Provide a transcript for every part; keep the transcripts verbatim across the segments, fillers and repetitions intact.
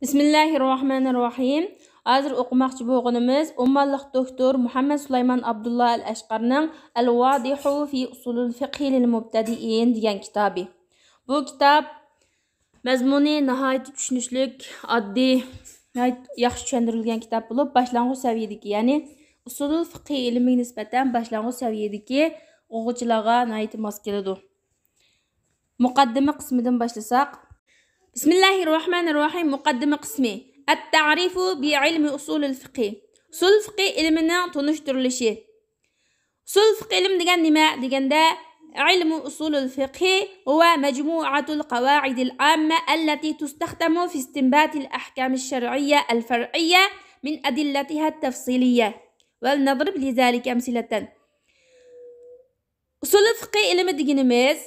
بىسمىللاھىررەھمانىررەھىم. ھازىر ئوقۇماقچى بولغىنىمىز ئومانلىق دوكتور مۇھەممەد سۇلايمان ئابدۇللا ئەل ئەشقەرنىڭ ئەل ۋادىھۇ فى ئۇسۇلىل فىقھى لىل مۇبتەدىئىن دېگەن كىتابى. بۇ كىتاب مەزمۇنى ناھايىتى چۈشىنىشلىك، ئاددىي، ناھايىتى ياخشى چۈشەندۈرۈلگەن كىتاب بولۇپ، باشلانغۇچ سەۋىيەدىكى، يەنى ئۇسۇلۇل فىقھى ئىلمىگە نىسبەتەن باشلانغۇچ سەۋىيەدىكى ئوقۇغۇچىلارغا ناھايىتى ماس كېلىدۇ. مۇقەددىمە قىسمىدىن باشلىساق. بىسمىللاھىررەھمانىررەھىم. مۇقەددىمە قىسمى. ئەت-تەئرىفۇ بىئىلمى ئۇسۇلىل فىقھى. ئۇسۇل فىقھى ئىلمىنىڭ تونۇشتۇرۇلۇشى. ئۇسۇل فىقھى ئىلىم دېگەن نېمە دېگەندە، علم أصول الفقه هو مجموعة القواعد العامة التي تستخدم في استنباط الأحكام الشرعية الفرعية من أدلتها التفصيلية. ولنضرب لذلك أمثلة. ئۇسۇلۇل فىقھى ئىلمى دېگىنىمىز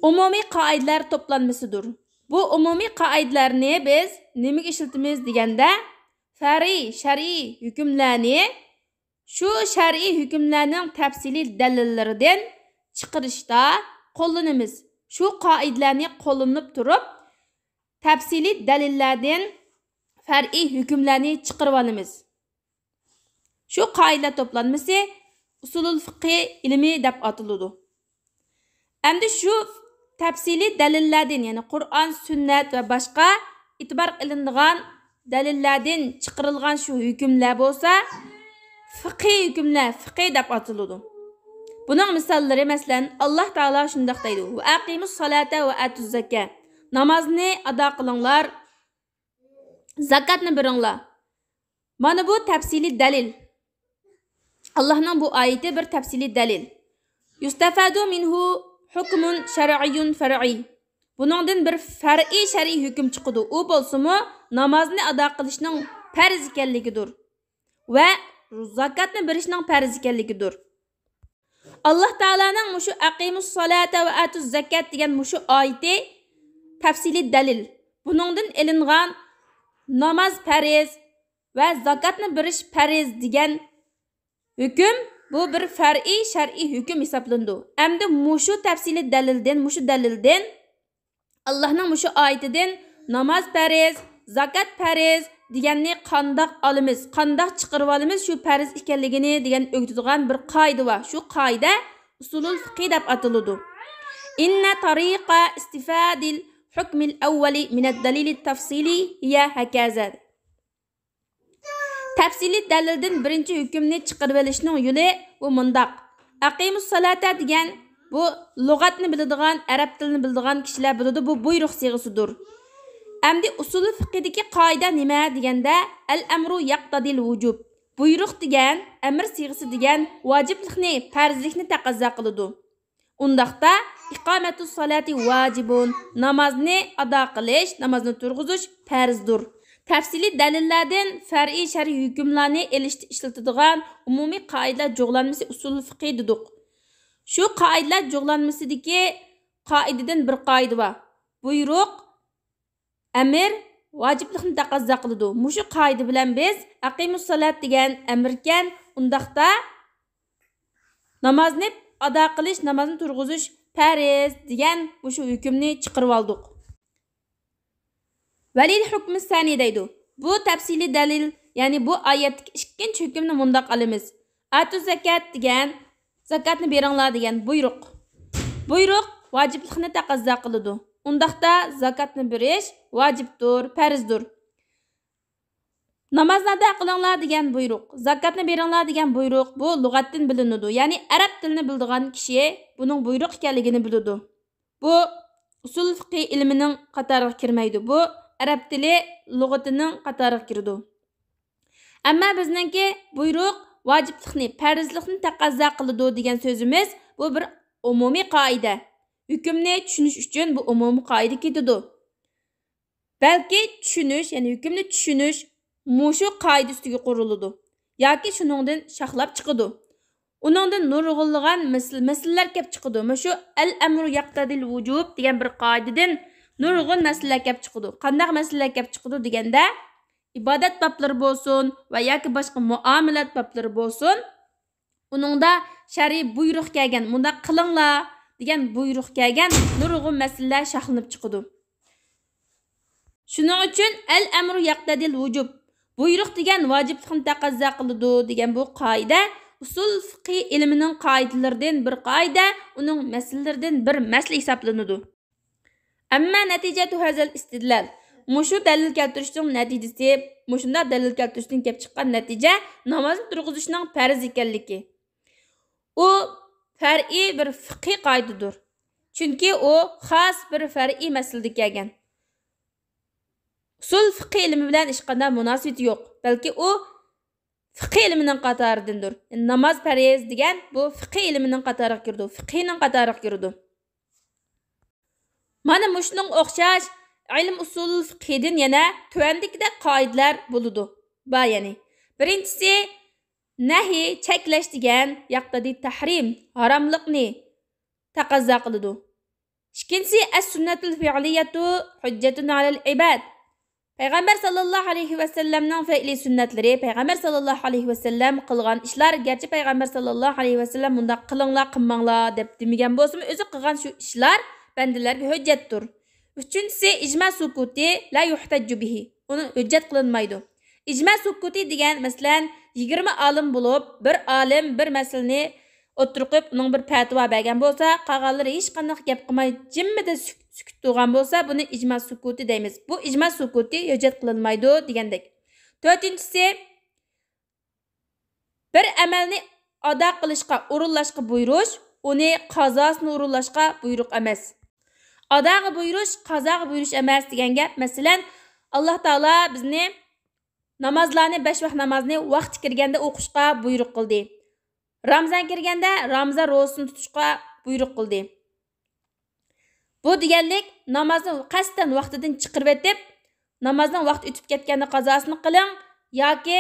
ئومۇمىي قائىدىلەر توپلانمىسىدۇر. بۇ ئومۇمىي قائىدىلەرنى بىز نېمىگە ئىشلىتىمىز دېگەندە، فەرئىي شەرئىي ھۆكۈملەرنى شۇ شەرئىي ھۆكۈملەرنىڭ تەپسىلىي دەلىللىرىدىن چىقىرىشتا قوللىنىمىز. شۇ قائىدىلەرنى قوللىنىپ تۇرۇپ، تەپسىلىي دەلىللەردىن فەرئىي ھۆكۈملەرنى چىقىرىۋالىمىز. شۇ قائىدىلەر توپلانمىسى ئۇسۇلۇل فىقھى ئىلمى دەپ ئاتىلىدۇ. ئەمدى شۇ تەپسىلىي دەلىللەردىن، يەنى قۇرئان، سۈننەت ۋە باشقا ئېتىبار قىلىنىدىغان دەلىللەردىن چىقىرىلغان شۇ ھۆكۈملەر بولسا، فىقھىي ھۆكۈملەر، فىقھىي دەپ ئاتىلىدۇ. بۇنىڭ مىساللىرى، مەسىلەن، ئاللاھ تائالا شۇنداق دەيدۇ: «ۋە ئەقىمۇس سالاتا ۋە ئەتۇز زاكا.» نامازنى ئادا قىلىڭلار، زاكاتنى بېرىڭلار. مانا بۇ تەپسىلىي دەلىل. ئاللاھنىڭ بۇ ئايىتى بىر تەپسىلىي دەلىل. يستفاد منه حكم شرعي فرعي. بۇنىڭدىن بىر فەرئىي شەرئىي ھۆكۈم چىقىدۇ. ئۇ بولسىمۇ نامازنى ئادا قىلىشنىڭ پەرز ئىكەنلىكىدۇر ۋە زاكاتنى بېرىشنىڭ پەرز ئىكەنلىكىدۇر. ئاللاھ تائالانىڭ مۇشۇ «ئەقىمۇس سالاتا ۋە ئەتۇز زاكات» دېگەن مۇشۇ ئايىتى تەپسىلىي دەلىل. بۇنىڭدىن ئېلىنغان ناماز پەرز ۋە زاكاتنى بېرىش پەرز دېگەن ھۆكۈم، بۇ بىر فەرئىي شەرئىي ھۆكۈم ھېسابلىنىدۇ. ئەمدى مۇشۇ تەپسىلىي دەلىلدىن، مۇشۇ دەلىلدىن، ئاللاھنىڭ مۇشۇ ئايىتىدىن ناماز پەرز، زاكات پەرز دېگەننى قانداق ئالىمىز، قانداق چىقىرىۋالىمىز شۇ پەرز ئىكەنلىكىنى دېگەن ئۆگىتىدىغان بىر قائىدە بار. شۇ قائىدە ئۇسۇلۇل فىقھى دەپ ئاتىلىدۇ. إن طريق استفاد الحكم الأول من الدليل التفصيلي هي هكذا. تەپسىلىي دەلىلدىن بىرىنچى ھۆكۈمنى چىقىرىۋېلىشنىڭ يولى بۇ مۇنداق. «ئەقىمۇس سالاتا» دېگەن بۇ لۇغەتنى بىلىدىغان، ئەرەب تىلىنى بىلىدىغان كىشىلەر بىلىدۇ، بۇ بۇيرۇق سىيغىسىدۇر. ئەمدى ئۇسۇلۇل فىقھىدىكى قائىدە نېمە دېگەندە، «ئەل ئەمرۇ يەقتەدىل ۋۇجۇب». بۇيرۇق دېگەن، ئەمىر سىيغىسى دېگەن ۋاجىپلىقنى، پەرزلىكنى تەقەززا قىلىدۇ. ئۇنداقتا، «ئىقامەتۇس سالاتی ۋاجىبۇن»، نامازنى ئادا قىلىش، نامازنى تۇرغۇزۇش پەرزدۇر. تەپسىلىي دەلىللەردىن فەرئىي شەرئىي ھۆكۈملەرنى ئېلىشتا ئىشلىتىدىغان ئومۇمىي قائىدىلەر جۇغلانمىسى ئۇسۇلۇل فىقھى دېدۇق. شۇ قائىدىلەر جۇغلانمىسىدىكى قائىدىدىن بىر قائىدە بار. بۇيرۇق، ئەمىر ۋاجىپلىقنى تەقەززا قىلىدۇ. مۇشۇ قائىدە بىلەن بىز «ئەقىمۇس سالات» دېگەن ئەمىركەن، ئۇنداقتا نامازنى ئادا قىلىش، نامازنى تۇرغۇزۇش پەرز دېگەن مۇشۇ ھۆكۈمنى چىقىرىۋالدۇق. «ۋەلىل ھۆكمى سانى» دەيدۇ. بۇ تەپسىلىي دەلىل، يەنى بۇ ئايەتتىكى ئىككىنچى ھۆكۈمنى مۇنداق ئالىمىز. «ئاتۇ زاكات» دېگەن، زاكاتنى بېرىڭلار دېگەن بۇيرۇق. بۇيرۇق ۋاجىپلىقنى تەقەززا قىلىدۇ. ئۇنداقتا زاكاتنى بېرىش ۋاجىپتۇر، پەرزدۇر. نامازنى ئادا قىلىڭلار دېگەن بۇيرۇق، زاكاتنى بېرىڭلار دېگەن بۇيرۇق، بۇ لۇغەتتىن بىلىنىدۇ. يەنى ئەرەب تىلىنى بىلىدىغان كىشى بۇنىڭ بۇيرۇق ئىكەنلىكىنى بىلىدۇ. بۇ ئۇسۇل فىقھى ئىلمىنىڭ قاتارىغا كىرمەيدۇ. بۇ ئەرەب تىلى لۇغىتىنىڭ قاتارىغا كىرىدۇ. ئەمما بىزنىڭكى بۇيرۇق ۋاجىپلىقنى، پەرزلىقنى تەقەززا قىلىدۇ دېگەن سۆزىمىز، بۇ بىر ئومۇمىي قائىدە. ھۆكۈمنى چۈشىنىش ئۈچۈن بۇ ئومۇمىي قائىدە كېتىدۇ. بەلكى چۈشىنىش، يەنى ھۆكۈمنى چۈشىنىش مۇشۇ قائىدە ئۈستىگە قۇرۇلىدۇ ياكى شۇنىڭدىن شاخلاپ چىقىدۇ. ئۇنىڭدىن نۇرغۇنلىغان مىسىل-، مەسىلىلەر كەپ چىقىدۇ. مۇشۇ «ئەل ئەمرۇ يەقتەدىل ۋۇجۇب» دېگەن بىر قائىدىدىن نۇرغۇن مەسىلىلەر كەپ چىقىدۇ. قانداق مەسىلىلەر كەپ چىقىدۇ دېگەندە، ئىبادەت بابلىرى بولسۇن ۋە ياكى باشقا مۇئامىلات بابلىرى بولسۇن، ئۇنىڭدا شەرئىي بۇيرۇق كەلگەن، «مۇنداق قىلىڭلار» دېگەن بۇيرۇق كەلگەن نۇرغۇن مەسىلىلەر شاخلىنىپ چىقىدۇ. شۇنىڭ ئۈچۈن «ئەل ئەمرۇ يەقتەدىل ۋۇجۇب»، بۇيرۇق دېگەن ۋاجىپلىقنى تەقەززا قىلىدۇ دېگەن بۇ قائىدە ئۇسۇل فىقھى ئىلمىنىڭ قائىدىلىرىدىن بىر قائىدە، ئۇنىڭ مەسىلىلىرىدىن بىر مەسىلە ھېسابلىنىدۇ. ئەمما نەتىجەتۇ ھەزەل ئىستىدلال، مۇشۇ دەلىل كەلتۈرۈشنىڭ نەتىجىسى، مۇشۇنداق دەلىل كەلتۈرۈشتىن كېلىپ چىققان نەتىجە نامازنى تۇرغۇزۇشنىڭ پەرز ئىكەنلىكى. ئۇ پەرئىي بىر فىقھىي قائىدىدۇر. چۈنكى ئۇ خاس بىر پەرئىي مەسىلىدە كەلگەن. ئۇسۇل فىقھىي ئىلمى بىلەن ھېچقانداق مۇناسىۋىتى يوق، بەلكى ئۇ فىقھىي ئىلمىنىڭ قاتارىدىندۇر. ناماز پەرز دېگەن بۇ فىقھىي ئىلمىنىڭ قاتارىغا كىرىدۇ، فىقھىنىڭ قاتارىغا كىرىدۇ. مانا مۇشۇنىڭغا ئوخشاش ئىلم ئۇسۇل فىقھىدىن يەنە تۆۋەندىكىدەك قائىدىلەر بولىدۇ. بار يەنى. بىرىنچىسى، نەھى، چەكلەش دېگەن، يەقتەدى تەھرىم، ھاراملىقنى تەقەززا قىلىدۇ. ئىككىنچىسى، ئەس سۈننەتۇل فىئلىيەتۇ ھۈججەتۇن ئەلەل ئىباد. پەيغەمبەر ساللاللاھۇ ئەلەيھى ۋەسەللەمنىڭ فېئلى سۈننەتلىرى، پەيغەمبەر ساللاللاھۇ ئەلەيھى ۋەسەللەم قىلغان ئىشلار، گەرچە پەيغەمبەر ساللاللاھۇ ئەلەيھى ۋەسەللەم مۇنداق قىلىڭلار، قىلماڭلار دەپ دېمىگەن بولسىمۇ، ئۆزى قىلغان شۇ ئىشلار بەندىلەرگە ھۆججەتتۇر. ئۈچىنچىسى، ئىجما سۇكۇتى لا يۇھتەججۇ بىھى. ئۇنى ھۆججەت قىلىنمايدۇ. ئىجما سۇكۇتى دېگەن، مەسىلەن، يىگىرمە ئالىم بولۇپ، بىر ئالىم بىر مەسىلىنى ئوتتۇرىغا قويۇپ، ئۇنىڭ بىر پەتىۋا بەرگەن بولسا، قالغانلىرى ھېچقانداق گەپ قىلماي، جىممىدە سۈك-، سۈكۈت تۇرغان بولسا، بۇنى ئىجما سۇكۇتى دەيمىز. بۇ ئىجما سۇكۇتى ھۆججەت قىلىنمايدۇ دېگەندەك. تۆتىنچىسى، بىر ئەمەلنى ئادا قىلىشقا، ئورۇنلاشقا بۇيرۇش، ئۇنى قازاسىنى ئورۇنلاشقا بۇيرۇق ئەمەس. ئاداغا بۇيرۇش، قازاغا بۇيرۇش ئەمەس دېگەن گەپ. مەسىلەن، ئاللا تائالا بىزنى نامازلارنى، بەش ۋاق نامازنى ۋاقتى كىرگەندە ئوقۇشقا بۇيرۇق قىلدى. رامىزان كىرگەندە رامىزان روزىسىنى تۇتۇشقا بۇيرۇق قىلدى. بۇ دېگەنلىك، نامازنى قەستەن ۋاقتىدىن چىقىرىۋېتىپ، نامازنىڭ ۋاقتى ئۆتۈپ كەتكەندە قازاسىنى قىلىڭ ياكى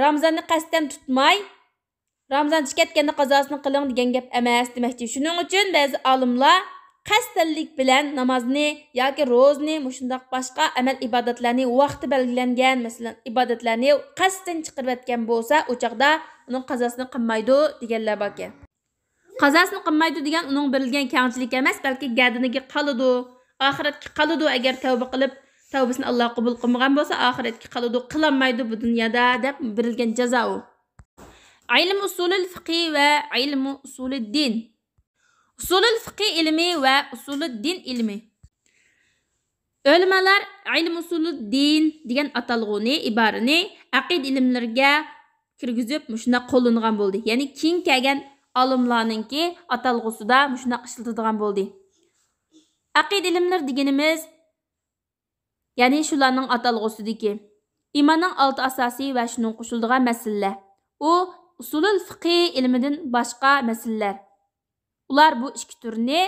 رامىزاننى قەستەن تۇتماي، رامىزان چىقىپ كەتكەندە قازاسىنى قىلىڭ دېگەن گەپ ئەمەس دېمەكچى. شۇنىڭ ئۈچۈن بەزى ئالىملار قەستەنلىك بىلەن نامازنى ياكى روزىنى، مۇشۇنداق باشقا ئەمەل ئىبادەتلەرنى، ۋاقتى بەلگىلەنگەن، مەسىلەن، ئىبادەتلەرنى قەستەن چىقىرىۋەتكەن بولسا، ئۇ چاغدا ئۇنىڭ قازاسىنى قىلمايدۇ دېگەنلەر باركەن. قازاسىنى قىلمايدۇ دېگەن ئۇنىڭ بېرىلگەن كەڭچىلىك ئەمەس، بەلكى گەدىنىگە قالىدۇ، ئاخىرەتكە قالىدۇ. ئەگەر تەۋبە قىلىپ، تەۋبىسىنى ئاللا قوبۇل قىلمىغان بولسا، ئاخىرەتكە قالىدۇ، قىلالمايدۇ بۇ دۇنيادا دەپ بېرىلگەن جازا ئۇ. ئىلمۇ ئۇسۇلۇل فىقھى ۋە ئىلمۇ ئۇسۇلۇددىن. ئۇسۇلۇل فىقھى ئىلمى ۋە ئۇسۇلۇددىن ئىلمى. ئۆلىمالار ئىلمۇ ئۇسۇلۇددىن دېگەن ئاتالغۇنى، ئىبارىنى ئەقىدە ئىلىملىرىگە كىرگۈزۈپ، مۇشۇنداق قوللىنىدىغان بولدى. يەنى كېيىن كەلگەن ئالىملارنىڭكى ئاتالغۇسىدا مۇشۇنداق ئىشلىتىدىغان بولدى. ئەقىدە ئىلىملىرى دېگىنىمىز، يەنى شۇلارنىڭ ئاتالغۇسىدىكى ئىماننىڭ ئالتە ئاساسى ۋە شۇنىڭغا قوشۇلىدىغان مەسىلىلەر. ئۇ ئۇسۇلۇل فىقھى ئىلمىدىن باشقا مەسىلىلەر. ئۇلار بۇ ئىككى تۈرنى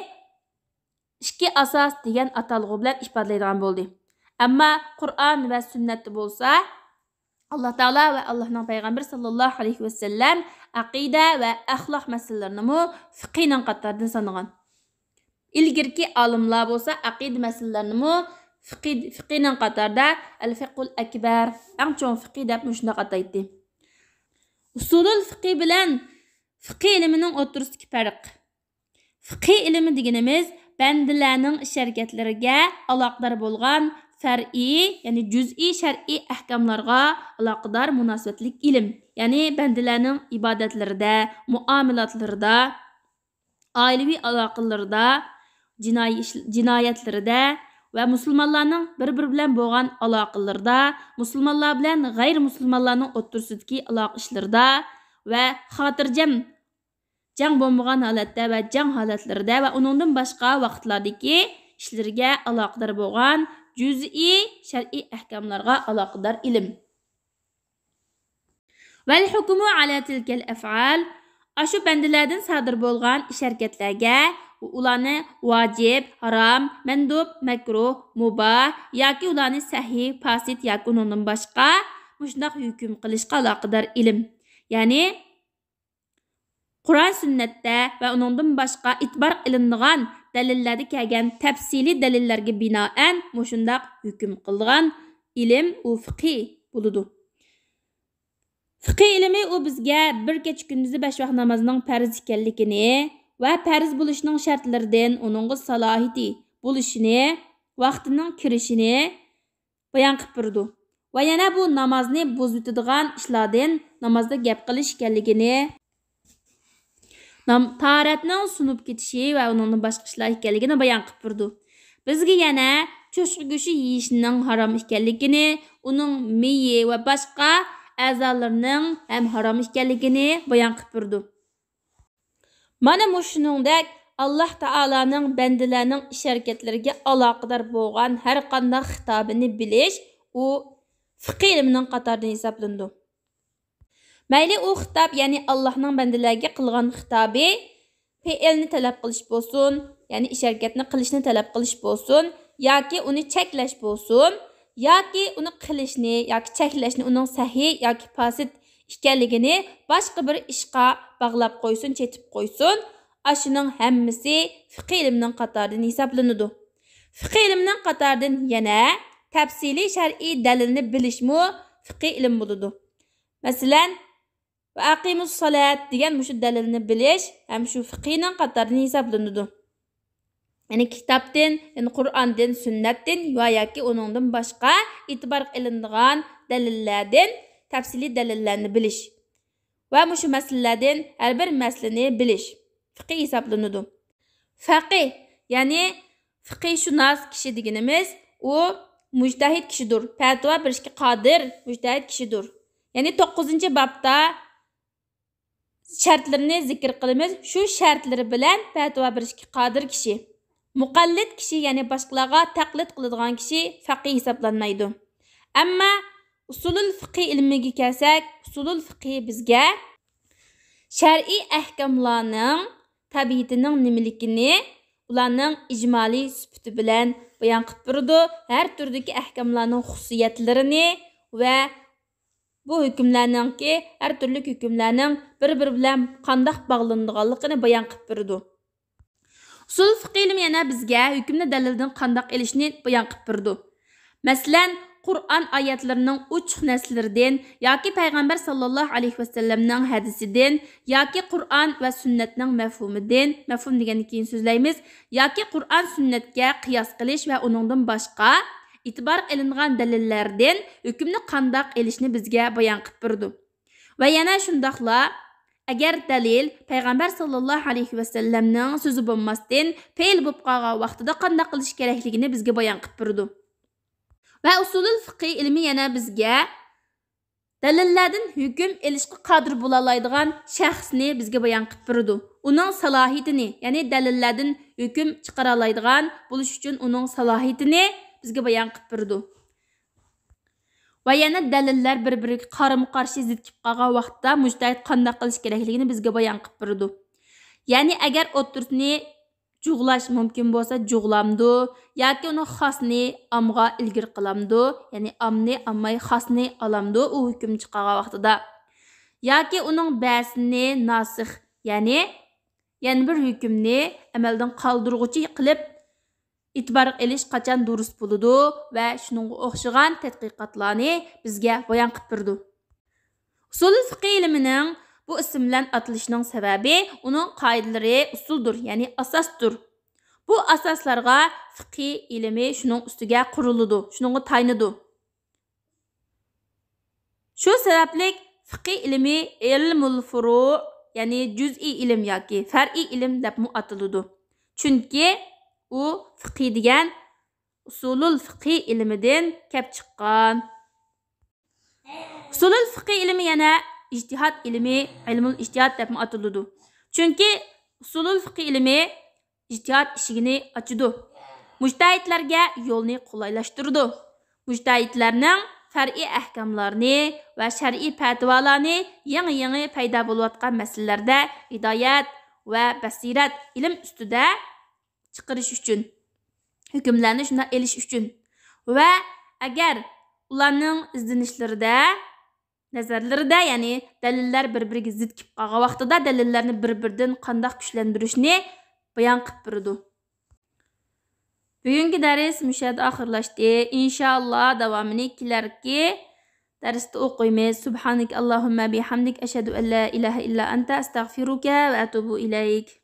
ئىككى ئاساس دېگەن ئاتالغۇ بىلەن ئىپادىلەيدىغان بولدى. ئەمما قۇرئان ۋە سۈننەتتە بولسا، ئاللا تائالا ۋە ئاللانىڭ پەيغەمبىرى ساللاللاھۇ ئەلەيھى ۋەسەللەم ئەقىدە ۋە ئەخلاق مەسىلىلىرىنىمۇ فىقھىنىڭ قاتارىدىن سانىغان. ئىلگىرىكى ئالىملار بولسا ئەقىدە مەسىلىلىرىنىمۇ فىقھى، فىقھىنىڭ قاتارىدا ئەل فىقھۇل ئەكبەر، ئەڭ چوڭ فىقھى دەپ مۇشۇنداق ئاتايتتى. ئۇسۇلۇل فىقھى بىلەن فىقھى ئىلمىنىڭ ئوتتۇرىسىدىكى پەرق. فىقھى ئىلمى دېگىنىمىز بەندىلەرنىڭ ئىش ھەرىكەتلىرىگە ئالاقىدار بولغان پەرئىي، يەنى جۈزئىي شەرئىي ئەھكاملارغا ئالاقىدار مۇناسىۋەتلىك ئىلىم. يەنى بەندىلەرنىڭ ئىبادەتلىرىدە، مۇئامىلاتلىرىدا، ئائىلىۋى ئالاقىلىرىدا، جىنايى ئىش-، جىنايەتلىرىدە ۋە مۇسۇلمانلارنىڭ بىر-بىرى بىلەن بولغان ئالاقىلىرىدا، مۇسۇلمانلار بىلەن غەيرىي مۇسۇلمانلارنىڭ ئوتتۇرىسىدىكى ئالاقە ئىشلىرىدا ۋە خاتىرجەم جەڭ بولمىغان ھالەتتە ۋە جەڭ ھالەتلىرىدە ۋە ئۇنىڭدىن باشقا ۋاقىتلاردىكى ئىشلىرىگە ئالاقىدار بولغان جۈزئىي شەرئىي ئەھكاملارغا ئالاقىدار ئىلىم. ۋەل ھۇكمۇ ئالا تىلكەل ئەفئال، ئاشۇ بەندىلەردىن سادىر بولغان ئىش ھەرىكەتلەرگە، ئۇلارنى ۋاجىپ، ھارام، مەندۇب، مەكرۇھ، مۇباھ ياكى ئۇلارنى سەھىھ، پاسىد ياكى ئۇنىڭدىن باشقا مۇشۇنداق ھۆكۈم قىلىشقا ئالاقىدار ئىلىم. يەنى قۇرئان سۈننەتتە ۋە ئۇنىڭدىن باشقا ئېتىبار قىلىنىدىغان دەلىللەردە كەلگەن تەپسىلىي دەلىللەرگە بىنائەن مۇشۇنداق ھۆكۈم قىلغان ئىلىم ئۇ فىقھى بولىدۇ. فىقھى ئىلمى ئۇ بىزگە بىر كېچە كۈندۈزى بەش ۋاق نامازنىڭ پەرز ئىكەنلىكىنى ۋە پەرز بولۇشىنىڭ شەرتلىرىدىن ئۇنىڭغا سالاھىيىتى بولۇشىنى، ۋاقتىنىڭ كىرىشىنى، بايان قىلىپ بېرىدۇ. ۋە يەنە بۇ نامازنى بۇزۇۋېتىدىغان ئىشلاردىن نامازدا گەپ قىلىش ئىكەنلىكىنى، نام-، تاھارەتنىڭ سۇنۇپ كېتىشى ۋە ئۇنىڭدىن باشقا ئىشلار ئىكەنلىكىنى بايان قىلىپ بېرىدۇ. بىزگە يەنە چوشقا گۆشى يېيىشنىڭ ھارام ئىكەنلىكىنى، ئۇنىڭ مېيى ۋە باشقا ئەزالىرىنىڭ ھەم ھارام ئىكەنلىكىنى بايان قىلىپ بېرىدۇ. مانا مۇشۇنىڭدەك ئاللاھ تائالانىڭ بەندىلەرنىڭ ئىش-ھەرىكەتلىرىگە ئالاقىدار بولغان ھەر قانداق خىتابىنى بىلىش، ئۇ فىقھىي ئىلىمنىڭ قاتارىدىن ھېسابلىنىدۇ. مەيلى ئۇ خىتاب، يەنى ئاللاھنىڭ بەندىلەرگە قىلغان خىتابى پېئىلنى تەلەپ قىلىش بولسۇن، يەنى ئىش-ھەرىكەتنى قىلىشنى تەلەپ قىلىش بولسۇن، ياكى ئۇنى چەكلەش بولسۇن، ياكى ئۇنى قىلىشنى ياكى چەكلەشنى ئۇنىڭ سەھىھ ياكى پاسىت ئىكەنلىكىنى باشقا بىر ئىشقا باغلاپ قويسۇن، چېتىپ قويسۇن، ئاشۇنىڭ ھەممىسى فىقھىي ئىلىمنىڭ قاتارىدىن ھېسابلىنىدۇ. فىقھىي ئىلىمنىڭ قاتارىدىن يەنە تەپسىلىي شەرئىي دەلىلنى بىلىشمۇ فىقھىي ئىلىم بولىدۇ. مەسىلەن، ۋە ئەقىمۇس سالات دېگەن مۇشۇ دەلىلنى بىلىش ھەم شۇ فىقھىنىڭ قاتارىدىن ھېسابلىنىدۇ. يەنى كىتابتىن، يەنى قۇرئاندىن، سۈننەتتىن ۋە ياكى ئۇنىڭدىن باشقا ئېتىبارغا ئېلىنىدىغان دەلىللەردىن تەپسىلىي دەلىللەرنى بىلىش ۋە مۇشۇ مەسىلىلەردىن ھەر بىر مەسىلىنى بىلىش فىقھىي ھېسابلىنىدۇ. فەقىھ، يەنى فىقھىشۇناس كىشى دېگىنىمىز، ئۇ مۇجتەھىد كىشىدۇر، پەتىۋا بېرىشكە قادىر مۇجتەھىد كىشىدۇر. يەنى توققۇزىنچى بابتا شەرتلىرىنى زىكىر قىلىمىز. شۇ شەرتلىرى بىلەن پەتىۋا بېرىشكە قادىر كىشى. مۇقەللىد كىشى، يەنى باشقىلارغا تەقلىد قىلىدىغان كىشى فەقىھ ھېسابلانمايدۇ. ئەمما ئۇسۇلۇل فىقھى ئىلمىگە كەلسەك، ئۇسۇلۇل فىقھى بىزگە شەرئىي ئەھكاملارنىڭ تەبىئىتىنىڭ نېمىلىكىنى، ئۇلارنىڭ ئىجمالىي سۈپىتى بىلەن بايان قىلىپ بېرىدۇ. ھەر تۈردىكى ئەھكاملارنىڭ خۇسۇسىيەتلىرىنى ۋە بۇ ھۆكۈملەرنىڭكى، ھەر تۈرلۈك ھۆكۈملەرنىڭ بىر-بىرى بىلەن قانداق باغلىنىدىغانلىقىنى بايان قىلىپ بېرىدۇ. ئۇسۇل فىقھى ئىلمى يەنە بىزگە ھۆكۈمنى دەلىلدىن قانداق ئېلىشنى بايان قىلىپ بېرىدۇ. مەسىلەن، قۇرئان ئايەتلىرىنىڭ ئوچۇق نەسلىرىدىن ياكى پەيغەمبەر ساللاللاھۇ ئەلەيھى ۋەسەللەمنىڭ ھەدىسىدىن ياكى قۇرئان ۋە سۈننەتنىڭ مەفھۇمىدىن، مەفھۇم دېگەندىن كېيىن سۆزلەيمىز، ياكى قۇرئان سۈننەتكە قىياس قىلىش ۋە ئۇنىڭدىن باشقا ئېتىبارغا ئېلىنغان دەلىللەردىن ھۆكۈمنى قانداق ئېلىشنى بىزگە بايان قىلىپ بېرىدۇ. ۋە يەنە شۇنداقلا، ئەگەر دەلىل پەيغەمبەر ساللاللاھۇ ئەلەيھى ۋەسەللەمنىڭ سۆزى بولماستىن، پېئىل بولۇپ قالغان ۋاقتىدا قانداق قىلىش كېرەكلىكىنى بىزگە بايان قىلىپ بېرىدۇ. ۋە ئۇسۇلۇل فىقھى ئىلمى يەنە بىزگە دەلىللەردىن ھۆكۈم ئېلىشقا قادىر بولالايدىغان شەخسنى بىزگە بايان قىلىپ بېرىدۇ. ئۇنىڭ سالاھىيىتىنى، يەنى دەلىللەردىن ھۆكۈم چىقىرالايدىغان بولۇش ئۈچۈن ئۇنىڭ سالاھىيىتىنى بىزگە بايان قىلىپ بېرىدۇ. ۋە يەنە دەلىللەر بىر-بىرىگە قارىمۇ قارشى زىت كېلىپ قالغان ۋاقىتتا مۇجتەھىد قانداق قىلىش كېرەكلىكىنى بىزگە بايان قىلىپ بېرىدۇ. يەنى ئەگەر ئوتتۇرىسىنى جۇغلاش مۇمكىن بولسا جۇغلامدۇ؟ ياكى ئۇنىڭ خاسنى ئامغا ئىلگىرى قىلامدۇ؟ يەنى ئامنى ئالماي خاسنى ئالامدۇ ئۇ ھۆكۈم چىقارغان ۋاقتىدا؟ ياكى ئۇنىڭ بەسىنى ناسىخ، يەنى يەنە بىر ھۆكۈمنى ئەمەلدىن قالدۇرغۇچى قىلىپ ئېتىبارغا ئېلىش قاچان دۇرۇس بولىدۇ ۋە شۇنىڭغا ئوخشىغان تەتقىقاتلارنى بىزگە بايان قىلىپ بېرىدۇ. ئۇسۇلۇل فىقھى ئىلمىنىڭ بۇ ئىسىم بىلەن ئاتىلىشىنىڭ سەۋەبى ئۇنىڭ قائىدىلىرى ئۇسۇلدۇر، يەنى ئاساستۇر. بۇ ئاساسلارغا فىقھى ئىلمى شۇنىڭ ئۈستىگە قۇرۇلىدۇ، شۇنىڭغا تايىنىدۇ. شۇ سەۋەبلىك فىقھى ئىلمى ئىلمۇل فۇرۇ، يەنى جۈزئىي ئىلىم ياكى فەرئىي ئىلىم دەپمۇ ئاتىلىدۇ. چۈنكى ئۇ فىقھى دېگەن ئۇسۇلۇل فىقھى ئىلمىدىن كەپ چىققان. ئۇسۇلۇل فىقھى ئىلمى يەنە ئىجتىھاد ئىلمى، ئىلمۇل ئىجتىھاد دەپمۇ ئاتىلىدۇ. چۈنكى ئۇسۇلۇل فىقھى ئىلمى ئىجتىھاد ئىشىكىنى ئاچىدۇ. مۇجتەھىدلەرگە يولنى قولايلاشتۇرىدۇ. مۇجتەھىدلەرنىڭ فەرئىي ئەھكاملارنى ۋە شەرئىي پەتىۋالارنى يېڭى-يېڭى پەيدا بولۇۋاتقان مەسىلىلەردە ھىدايەت ۋە بەسىرەت، ئىلىم ئۈستىدە چىقىرىش ئۈچۈن، ھۆكۈملەرنى شۇنداق ئېلىش ئۈچۈن ۋە ئەگەر ئۇلارنىڭ ئىزدىنىشلىرىدە، نەزەرلىرىدە، يەنى دەلىللەر بىر-بىرىگە زىت كېلىپ قالغان ۋاقتىدا دەلىللەرنى بىر-بىرىدىن قانداق كۈچلەندۈرۈشنى بايان قىلىپ بېرىدۇ. بۈگۈنكى دەرس مۇشۇ يەردە ئاخىرلاشتى. ئىنشائاللا، داۋامىنى كېلەركى دەرستە ئوقۇيمىز. سۇبھانەك ئاللاھۇممە بىھەمدىك، ئەشھەدۇ ئەللا ئىلاھە ئىللا ئەنتە، ئەستەغفىرۇكە ۋە ئەتۇبۇ ئىلەيك.